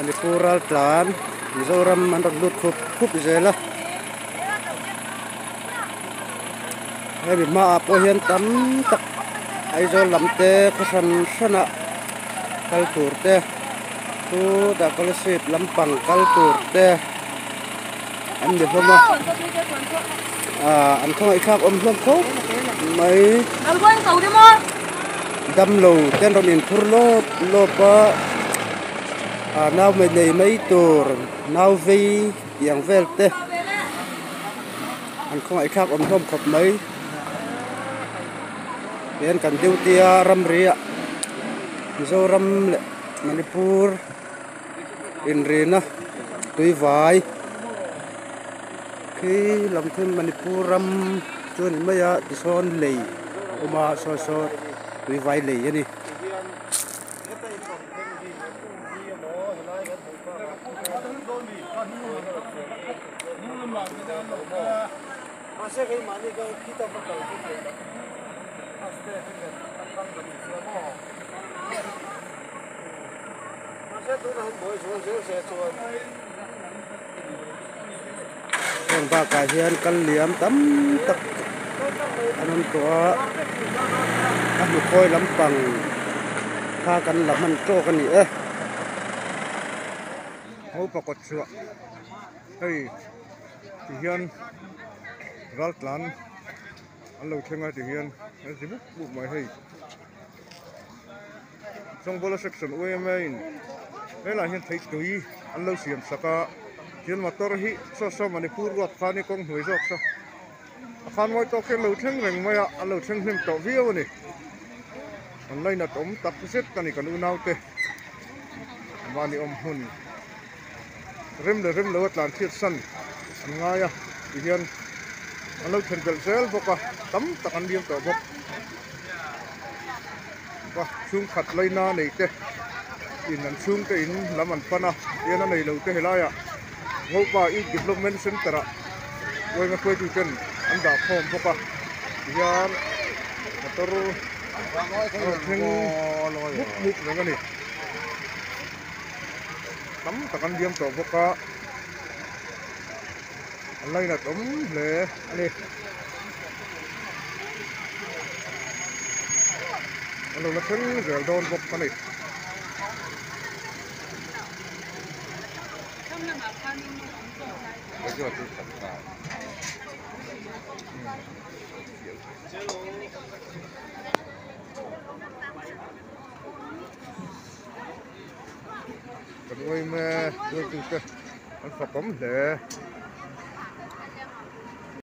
Manipur ral tlan Mizoram an rawn lut khup khup zel a hemi hmaah pawh hian tam tak Aizawl lam te khaw hran hran ah kal tur te chutah Kolasib lampang kal tur te an ni hlawm a ah an khawngaihthlak awm hlawm khawp mai damlo te an rawn inphur lawp lawp a ah nau mai nei mai tur nau vei tih ang vel te an khawngaihthlak awm hlawm khawp mai hian kan duty a ramri ah Mizoram leh Manipur. Inrina tuivai khi lam khi Manipur ram chu a ni mai a tisawn lei a awm a saw saw tuivai lei a ni. Heng bakah hian kal liam tam tak an awm tawh a a hnukhawi lampang kha kan la hman tawk a ni e. Ho pakawt chhuah hei ti hian raltlan an lo thleng a ti hian an zi mup mup mai hei. Sawngbawl section UMA in helaiah hian thei tui an lo siam sak a thil motor hi saw saw Manipur ruat khan hi kawng hnuai zawk saw a khan mawi tawk hian lo thleng reng mai a an lo thleng hnem tawh viau a ni an lainat awm tak zet a ni kan unau te mahni awm hmun rem leh rem lo a tlan chhiat san an ngai a tihian an lo thlen belh zel bawk a tam tak an liam tawh bawk. Va chhungkhat laina nei te in an chhungte in lam an pan a tian a nei lo te helaiah Ngopa Youth Development Centre ah uaima hruaitu ten an dah khawm bawk a tihian motor a rawn thleng mup mup reng a ni tam tak an liam tawh bawk a an lainat awm hle a ni. A lo la thleng zel dawn bawk a ni. Kan uaime hruaitute an fakawm hle.